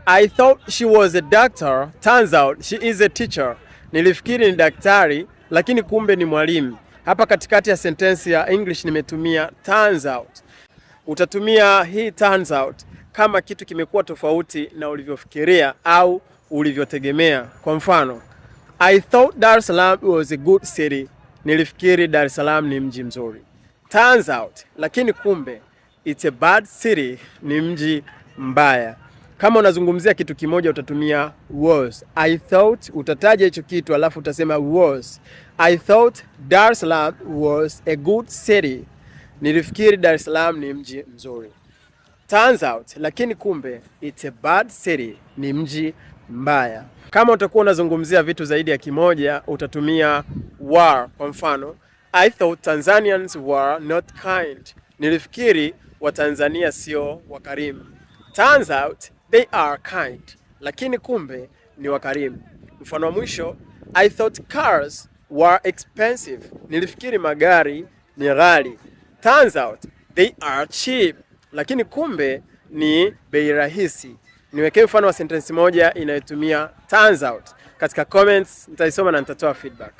I thought she was a doctor, turns out she is a teacher. Nilifikiri ni daktari lakini kumbe ni mwalimu. Hapa katikati ya sentensi ya English nimetumia turns out. Utatumia hii turns out kama kitu kimekuwa tofauti na ulivyofikiria au ulivyotegemea. Kwa mfano, I thought Dar es Salaam was a good city. Nilifikiri Dar es Salaam ni mji mzuri. Turns out, lakini kumbe it's a bad city, ni mji mbaya. Kama unazungumzia kitu kimoja utatumia was. I thought, utataja hicho kitu alafu utasema was. I thought Dar es Salaam was a good city. Nilifikiri Dar es Salaam ni mji mzuri. Turns out, lakini kumbe it's a bad city, ni mji mbaya. Kama utakuwa unazungumzia vitu zaidi ya kimoja utatumia were. Kwa mfano, I thought Tanzanians were not kind. Nilifikiri Watanzania sio wakarimu. Turns out they are kind, lakini kumbe ni wakarimu. Mfano wa mwisho, I thought cars were expensive. Nilifikiri magari ni ghali. Turns out they are cheap, lakini kumbe ni bei rahisi. Niwekee mfano wa sentensi moja inayotumia turns out katika comments, nitaisoma na nitatoa feedback.